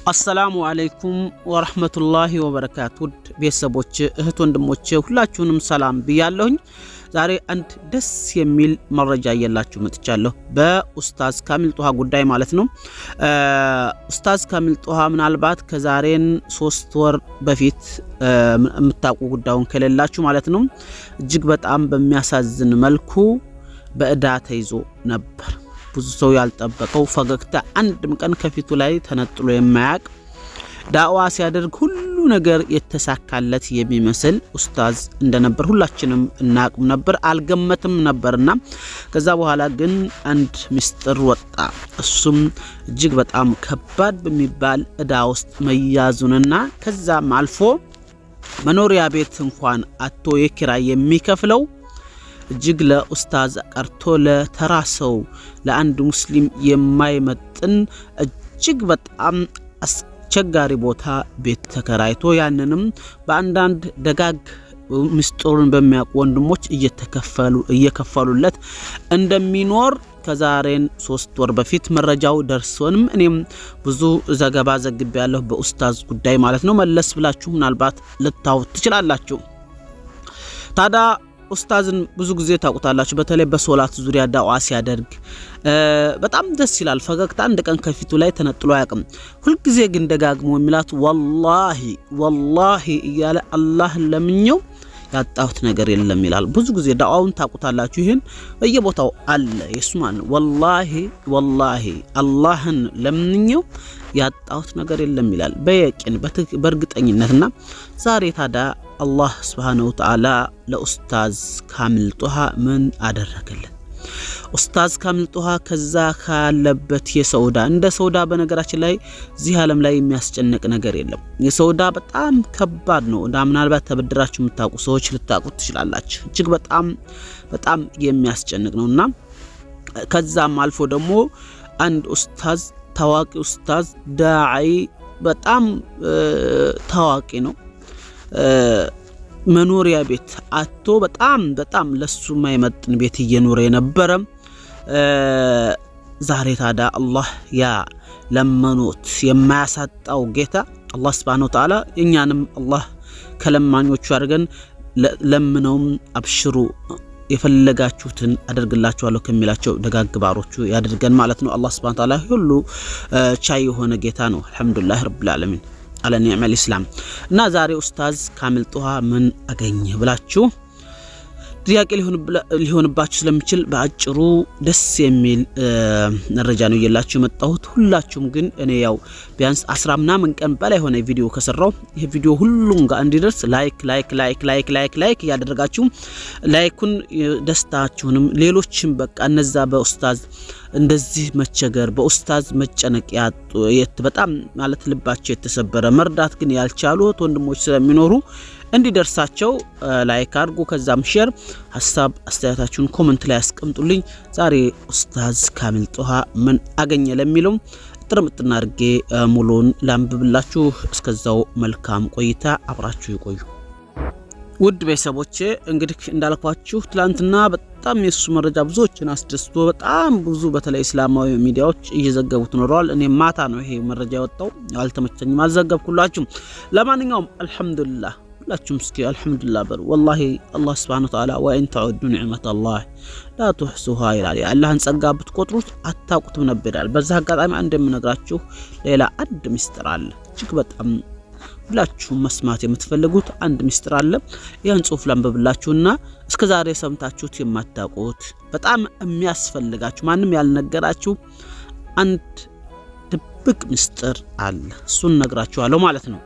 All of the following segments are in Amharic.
السلام عليكم ورحمة الله وبركاته። ውድ ቤተሰቦች፣ እህት ወንድሞች ሁላችሁንም ሰላም ብያለሁኝ። ዛሬ አንድ ደስ የሚል መረጃ እየላችሁ መጥቻለሁ። በኡስታዝ ካሚል ጦሃ ጉዳይ ማለት ነው። ኡስታዝ ካሚል ጦሃ ምናልባት ከዛሬን 3 ወር በፊት የምታውቁ ጉዳዩን ከሌላችሁ ማለት ነው፣ እጅግ በጣም በሚያሳዝን መልኩ በእዳ ተይዞ ነበር። ብዙ ሰው ያልጠበቀው ፈገግታ አንድም ቀን ከፊቱ ላይ ተነጥሎ የማያቅ፣ ዳዕዋ ሲያደርግ ሁሉ ነገር የተሳካለት የሚመስል ኡስታዝ እንደነበር ሁላችንም እናቅም ነበር፣ አልገመትም ነበርና ከዛ በኋላ ግን አንድ ምስጢር ወጣ። እሱም እጅግ በጣም ከባድ በሚባል እዳ ውስጥ መያዙንና ከዛም አልፎ መኖሪያ ቤት እንኳን አጥቶ የኪራይ የሚከፍለው፣ እጅግ ለኡስታዝ ቀርቶ ለተራ ሰው፣ ለአንድ ሙስሊም የማይመጥን እጅግ በጣም አስቸጋሪ ቦታ ቤት ተከራይቶ፣ ያንንም በአንዳንድ ደጋግ ምስጢሩን በሚያውቁ ወንድሞች እየከፈሉለት እንደሚኖር ከዛሬን 3 ወር በፊት መረጃው ደርሶንም እኔም ብዙ ዘገባ ዘግቤያለሁ በኡስታዝ ጉዳይ ማለት ነው። መለስ ብላችሁ ምናልባት ልታዩት ትችላላችሁ። ታዲያ ኡስታዝን ብዙ ጊዜ ታውቁታላችሁ። በተለይ በሶላት ዙሪያ ዳዋ ሲያደርግ በጣም ደስ ይላል። ፈገግታ አንድ ቀን ከፊቱ ላይ ተነጥሎ አያውቅም። ሁልጊዜ ግን ደጋግሞ የሚላት والله والله እያለ አላህን ለምኘው ያጣሁት ነገር የለም ይላል። ብዙ ጊዜ ዳዋውን ታውቁታላችሁ። ይህን በየቦታው አለ የሱ ማለት ነው። والله والله አላህን ለምኘው ያጣሁት ነገር የለም ይላል በየቂን፣ በእርግጠኝነትና ዛሬ ታዲያ አላህ سبحانه وتعالى ለኡስታዝ ካሚል ጦሃ ምን አደረገልን? ኡስታዝ ካሚል ጦሃ ከዛ ካለበት የሰው ዕዳ፣ እንደ ሰው ዕዳ በነገራችን ላይ እዚህ ዓለም ላይ የሚያስጨንቅ ነገር የለም። የሰው ዕዳ በጣም ከባድ ነው። ዕዳ ምናልባት ተበድራችሁ የምታውቁ ሰዎች ልታውቁት ትችላላችሁ። እጅግ በጣም በጣም የሚያስጨንቅ ነውና ከዛም አልፎ ደግሞ አንድ ኡስታዝ፣ ታዋቂ ኡስታዝ፣ ዳዒ፣ በጣም ታዋቂ ነው። መኖሪያ ቤት አጥቶ በጣም በጣም ለሱ የማይመጥን ቤት እየኖረ የነበረ፣ ዛሬ ታዲያ አላህ ያ ለመኖት የማያሳጣው ጌታ አላህ سبحانه وتعالى እኛንም አላህ ከለማኞቹ አድርገን፣ ለምነውም አብሽሩ የፈለጋችሁትን አደርግላችኋለሁ ከሚላቸው ደጋግ ባሮቹ ያድርገን ማለት ነው። አላህ سبحانه وتعالى ሁሉ ቻይ የሆነ ጌታ ነው። الحمد لله رب العالمين على نعمة الإسلام። እና ዛሬ ኡስታዝ ካሚል ጦሃ ምን አገኘ ብላችሁ ጥያቄ ሊሆንባችሁ ስለሚችል በአጭሩ ደስ የሚል መረጃ ነው እየላችሁ የመጣሁት። ሁላችሁም ግን እኔ ያው ቢያንስ 10 ምናምን ቀን በላይ የሆነ ቪዲዮ ከሰራው ይህ ቪዲዮ ሁሉም ጋር እንዲደርስ like like like like like like እያደረጋችሁ like ኡን ደስታችሁንም ሌሎችም በቃ እነዛ በኡስታዝ እንደዚህ መቸገር፣ በኡስታዝ መጨነቅ ያጡ፣ በጣም ማለት ልባቸው የተሰበረ፣ መርዳት ግን ያልቻሉት ወንድሞች ስለሚኖሩ እንዲደርሳቸው like አድርጉ። ከዛም share፣ ሀሳብ አስተያየታችሁን comment ላይ አስቀምጡልኝ። ዛሬ ኡስታዝ ካሚል ጦሃ ምን አገኘ ለሚለው ጥርምጥና አድርጌ ሙሉን ላንብብላችሁ። እስከዛው መልካም ቆይታ፣ አብራችሁ ይቆዩ። ውድ ቤተሰቦቼ፣ እንግዲህ እንዳልኳችሁ ትላንትና በጣም የሱ መረጃ ብዙዎችን አስደስቶ በጣም ብዙ በተለይ እስላማዊ ሚዲያዎች እየዘገቡት ኖረዋል። እኔ ማታ ነው ይሄ መረጃ የወጣው፣ አልተመቸኝም፣ አልዘገብኩላችሁም። ለማንኛውም አልሐምዱሊላህ፣ ሁላችሁም እስኪ አልሐምዱሊላህ በሉ። والله አላህ سبحانه وتعالى وإن تعدوا نعمة الله لا تحصوها ይላል። የአላህን ጸጋ ብትቆጥሩት አታውቁትም ነበር ይላል። በዛ አጋጣሚ አንድ የምነግራችሁ ሌላ አንድ ምስጢር አለ። እጅግ በጣም ሁላችሁም መስማት የምትፈልጉት አንድ ምስጢር አለ። ይህን ጽሁፍ ላንብብላችሁና እስከ ዛሬ ሰምታችሁት የማታውቁት፣ በጣም የሚያስፈልጋችሁ፣ ማንም ያልነገራችሁ አንድ ድብቅ ምስጢር አለ። እሱን ነግራችኋለሁ ማለት ነው።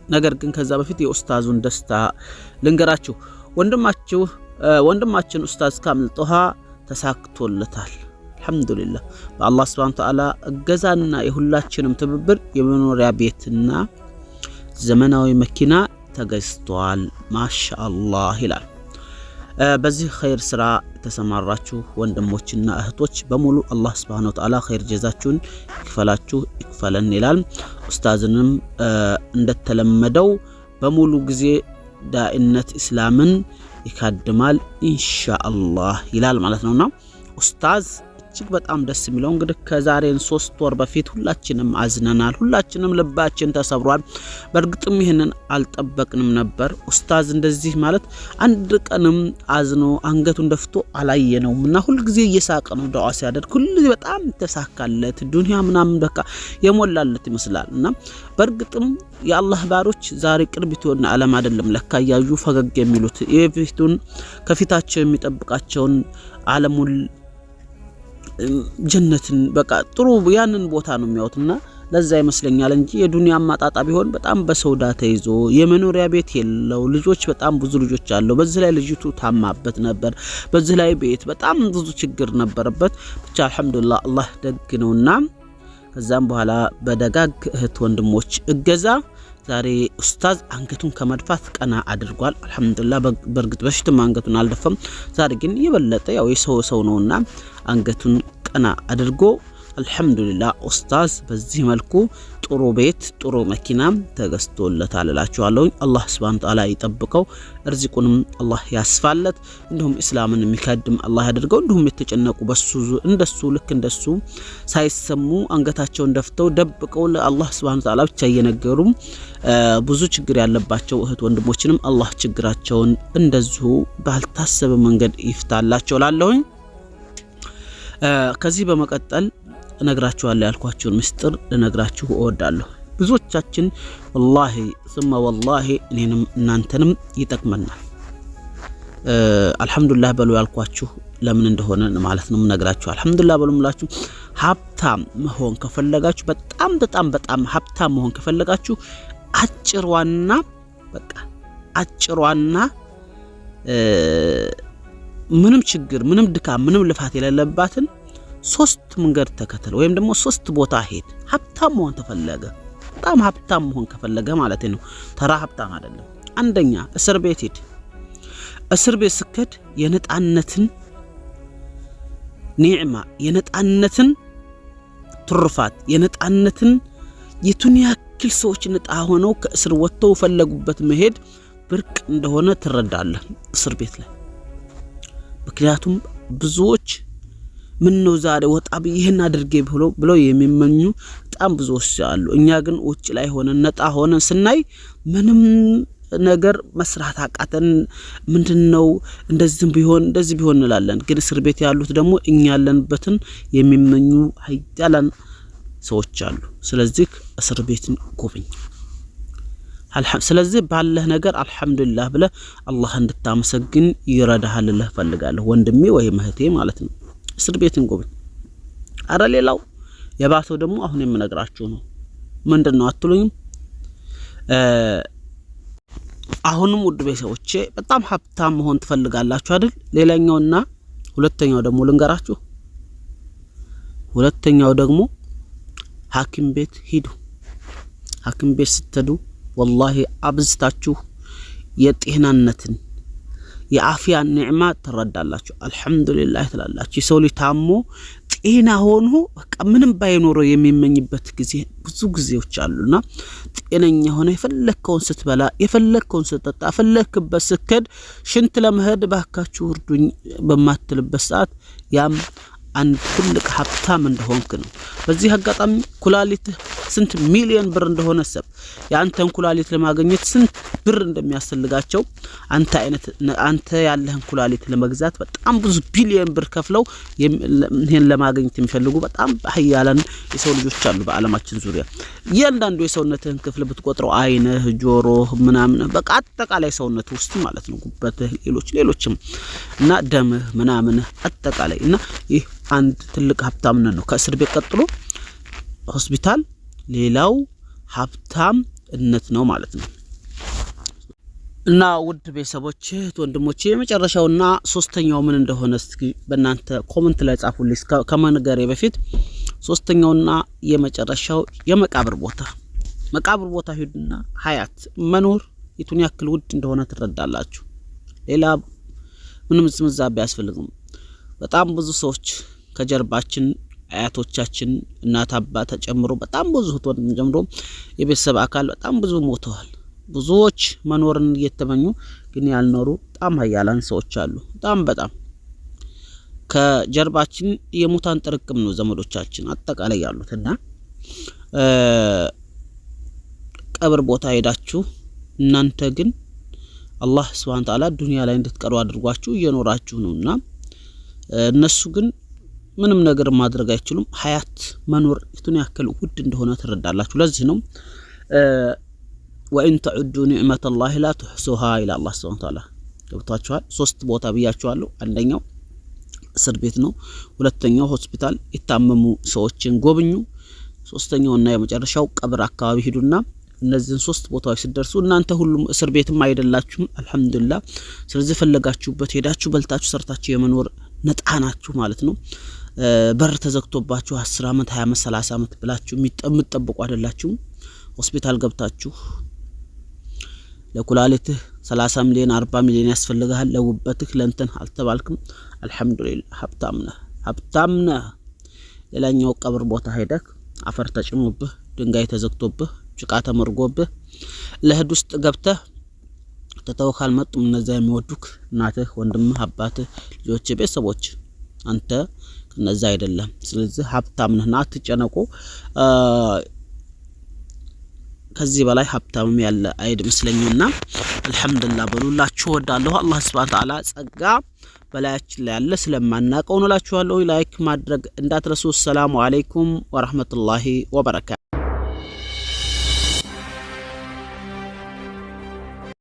ነገር ግን ከዛ በፊት የኡስታዙን ደስታ ልንገራችሁ። ወንድማችን ኡስታዝ ካሚል ጦሃ ተሳክቶለታል። አልሐምዱሊላህ፣ በአላህ سبحانه وتعالى እገዛና የሁላችንም ትብብር የመኖሪያ ቤትና ዘመናዊ መኪና ተገዝቷል። ማሻአላህ ይላል። በዚህ ኸይር ስራ የተሰማራችሁ ወንድሞችና እህቶች በሙሉ አላህ سبحانه وتعالى ኸይር ጀዛችሁን ይክፈላችሁ፣ ይክፈለን ይላል። ኡስታዝንም እንደተለመደው በሙሉ ጊዜ ዳኢነት እስላምን ይካድማል ኢንሻአላህ ይላል ማለት ነውና ኡስታዝ እጅግ እጅግ በጣም ደስ የሚለው እንግዲህ ከዛሬን 3 ወር በፊት ሁላችንም አዝነናል። ሁላችንም ልባችን ተሰብሯል። በእርግጥም ይህንን አልጠበቅንም ነበር። ኡስታዝ እንደዚህ ማለት አንድ ቀንም አዝኖ አንገቱን ደፍቶ አላየነውም እና ሁልጊዜ እየሳቀ ነው ዱዓ ሲያደርግ፣ ሁልጊዜ በጣም ተሳካለት ዱንያ ምናምን በቃ የሞላለት ይመስላል። እና በእርግጥም የአላህ ባሮች ዛሬ ቅርቢት የሆነ ዓለም አይደለም ለካ እያዩ ፈገግ የሚሉት፣ የፊቱን ከፊታቸው የሚጠብቃቸውን ዓለሙን ጀነትን በቃ ጥሩ ያንን ቦታ ነው የሚያዩትና ለዛ ይመስለኛል እንጂ የዱንያ ማጣጣ ቢሆን በጣም በሰውዳ ተይዞ የመኖሪያ ቤት የለው፣ ልጆች በጣም ብዙ ልጆች አለው። በዚህ ላይ ልጅቱ ታማበት ነበር። በዚህ ላይ ቤት በጣም ብዙ ችግር ነበረበት። ብቻ አልሐምዱሊላህ አላህ ደግ ነውና ከዛም በኋላ በደጋግ እህት ወንድሞች እገዛ ዛሬ ኡስታዝ አንገቱን ከመድፋት ቀና አድርጓል። አልሐምዱሊላህ በእርግጥ በፊትም አንገቱን አልደፋም። ዛሬ ግን የበለጠ ያው የሰው ሰው ነውና አንገቱን ቀና አድርጎ አልሐምዱሊላህ ኡስታዝ በዚህ መልኩ ጥሩ ቤት ጥሩ መኪና ተገዝቶለታል እላችኋለሁ። አላህ ሱብሓነሁ ወተዓላ ይጠብቀው፣ እርዚቁንም አላህ ያስፋለት፣ እንዲሁም እስላምን የሚከድም አላህ ያድርገው። እንዲሁም የተጨነቁ በሱ እንደሱ ልክ እንደሱ ሳይሰሙ አንገታቸውን ደፍተው ደብቀው ለአላህ ሱብሓነሁ ወተዓላ ብቻ እየነገሩ ብዙ ችግር ያለባቸው እህት ወንድሞችንም አላህ ችግራቸውን እንደዚሁ ባልታሰበ መንገድ ይፍታላቸው ላለሁኝ። ከዚህ በመቀጠል እነግራችኋለሁ ያልኳችሁን ምስጢር ልነግራችሁ እወዳለሁ። ብዙዎቻችን ወላሂ ثم ወላሂ እኔንም እናንተንም ይጠቅመናል። አልሐምዱሊላህ በሉ ያልኳችሁ ለምን እንደሆነ ማለት ነው የምነግራችሁ። አልሐምዱሊላህ በሉ ምላችሁ ሀብታም መሆን ከፈለጋችሁ፣ በጣም በጣም በጣም ሀብታም መሆን ከፈለጋችሁ አጭሯና በቃ አጭሯና ምንም ችግር፣ ምንም ድካም፣ ምንም ልፋት የሌለባትን ሶስት መንገድ ተከተል ወይም ደግሞ ሶስት ቦታ ሄድ። ሀብታም መሆን ተፈለገ፣ በጣም ሀብታም መሆን ከፈለገ ማለት ነው። ተራ ሀብታም አይደለም። አንደኛ እስር ቤት ሂድ። እስር ቤት ስከድ የነጣነትን ኒዕማ፣ የነጣነትን ትሩፋት፣ የነጣነትን የቱን ያክል ሰዎች ነጣ ሆነው ከእስር ወጥተው ፈለጉበት መሄድ ብርቅ እንደሆነ ትረዳለህ እስር ቤት ላይ። ምክንያቱም ብዙዎች ምን ነው ዛሬ ወጣ ብዬ ይህን አድርጌ ብለው የሚመኙ በጣም ብዙዎች አሉ። እኛ ግን ውጭ ላይ ሆነን ነጣ ሆነን ስናይ ምንም ነገር መስራት አቃተን። ምንድነው እንደዚህ ቢሆን እንደዚህ ቢሆን እንላለን። ግን እስር ቤት ያሉት ደግሞ እኛ ያለንበትን የሚመኙ ሀያላን ሰዎች አሉ። ስለዚህ እስር ቤትን ጎብኝ። ስለዚህ ባለህ ነገር አልሐምዱሊላህ ብለህ አላህ እንድታመሰግን ይረዳሃል ልልህ እፈልጋለሁ ወንድሜ ወይም እህቴ ማለት ነው። እስር ቤትን ጎብኝ። አረ ሌላው የባሰው ደግሞ አሁን የምነግራችሁ ነው። ምንድን ነው አትሉኝም? አሁንም ውድ ቤተሰቦቼ በጣም ሀብታም መሆን ትፈልጋላችሁ አይደል? ሌላኛውና ሁለተኛው ደግሞ ልንገራችሁ። ሁለተኛው ደግሞ ሐኪም ቤት ሂዱ። ሐኪም ቤት ስትሄዱ ወላሂ አብዝታችሁ የጤናነትን የአፍያን ኒዕማ ትረዳላችሁ። አልሐምዱሊላህ ትላላችሁ። የሰው ልጅ ታሞ ጤና ሆኖ በቃ ምንም ባይኖረው የሚመኝበት ጊዜ ብዙ ጊዜዎች አሉና ጤነኛ ሆነ የፈለግከውን ስትበላ፣ የፈለግከውን ስትጠጣ፣ የፈለግክበት ስትሄድ፣ ሽንት ለመሄድ ባካችሁ እርዱኝ በማትልበት ሰዓት ያም አንድ ትልቅ ሀብታም እንደሆንክ ነው። በዚህ አጋጣሚ ኩላሊትህ ስንት ሚሊዮን ብር እንደሆነ ሰብ፣ የአንተን ኩላሊት ለማግኘት ስንት ብር እንደሚያስፈልጋቸው፣ አንተ አይነት አንተ ያለህን ኩላሊት ለመግዛት በጣም ብዙ ቢሊዮን ብር ከፍለው ይህን ለማግኘት የሚፈልጉ በጣም ሀያላን የሰው ልጆች አሉ በአለማችን ዙሪያ። እያንዳንዱ የሰውነትህን ክፍል ብትቆጥረው ዓይንህ፣ ጆሮህ፣ ምናምን በቃ አጠቃላይ ሰውነት ውስጥ ማለት ነው፣ ጉበትህ፣ ሌሎች ሌሎችም እና ደምህ ምናምንህ አጠቃላይ እና ይህ አንድ ትልቅ ሀብታምነት ነው። ከእስር ቤት ቀጥሎ ሆስፒታል ሌላው ሀብታምነት ነው ማለት ነው። እና ውድ ቤተሰቦች፣ እህት ወንድሞቼ፣ የመጨረሻውና ሶስተኛው ምን እንደሆነ እስኪ በእናንተ comment ላይ ጻፉልኝ። ከመንገሬ በፊት ሶስተኛውና የመጨረሻው የመቃብር ቦታ፣ መቃብር ቦታ ሂዱና ሀያት መኖር የቱን ያክል ውድ እንደሆነ ትረዳላችሁ። ሌላ ምንም ዝምዛቤ አያስፈልግም። በጣም ብዙ ሰዎች ከጀርባችን አያቶቻችን፣ እናት አባት ተጨምሮ በጣም ብዙ እህት ወንድም ጨምሮ የቤተሰብ አካል በጣም ብዙ ሞተዋል። ብዙዎች መኖርን እየተመኙ ግን ያልኖሩ በጣም ሀያላን ሰዎች አሉ። በጣም በጣም ከጀርባችን የሙታን ጥርቅም ነው ዘመዶቻችን አጠቃላይ ያሉት። እና ቀብር ቦታ ሄዳችሁ እናንተ ግን አላህ ስብሐነ ተዓላ ዱንያ ላይ እንድትቀሩ አድርጓችሁ እየኖራችሁ ነውና እነሱ ግን ምንም ነገር ማድረግ አይችሉም። ሀያት መኖር የቱን ያክል ውድ እንደሆነ ትረዳላችሁ። ለዚህ ነው وإن تعدوا نعمة الله لا تحصوها ይላል አላህ ስብሐነ ተዓላ። ገብቷችኋል? ሶስት ቦታ ብያችኋለሁ። አንደኛው እስር ቤት ነው። ሁለተኛው ሆስፒታል የታመሙ ሰዎችን ጎብኙ። ሶስተኛውና የመጨረሻው ቀብር አካባቢ ሂዱና እነዚህን ሶስት ቦታዎች ስትደርሱ እናንተ ሁሉም እስር ቤትም አይደላችሁም፣ አልሐምዱሊላህ። ስለዚህ ፈለጋችሁበት ሄዳችሁ በልታችሁ ሰርታችሁ የመኖር ነጣ ናችሁ ማለት ነው። በር ተዘግቶባችሁ 10 አመት፣ 20 አመት፣ 30 አመት ብላችሁ የምትጠብቁ አይደላችሁም። ሆስፒታል ገብታችሁ ለኩላሊትህ 30 ሚሊዮን 40 ሚሊዮን ያስፈልግሃል፣ ለውበትህ ለእንትን አልተባልክም። አልሐምዱሊላህ ሀብታም ነህ፣ ሀብታም ነህ። ሌላኛው ቀብር ቦታ ሄደህ አፈር ተጭኖብህ ድንጋይ ተዘግቶብህ ጭቃ ተመርጎብህ ለህድ ውስጥ ገብተህ ትተው ካልመጡም እነዚያ የሚወዱክ እናትህ፣ ወንድምህ፣ አባትህ፣ ልጆች፣ ቤተሰቦች አንተ ከነዛ አይደለም። ስለዚህ ሀብታም ነህና አትጨነቁ። ከዚህ በላይ ሀብታምም ያለ አይመስለኝምና አልሐምዱሊላህ በሉላችሁ እወዳለሁ። አላህ ሱብሓነሁ ወተዓላ ጸጋ በላያችን ላይ ያለ ስለማናቀው ነው እላችኋለሁ። Like ማድረግ እንዳትረሱ። ሰላሙ አለይኩም ወራህመቱላሂ ወበረካቱ።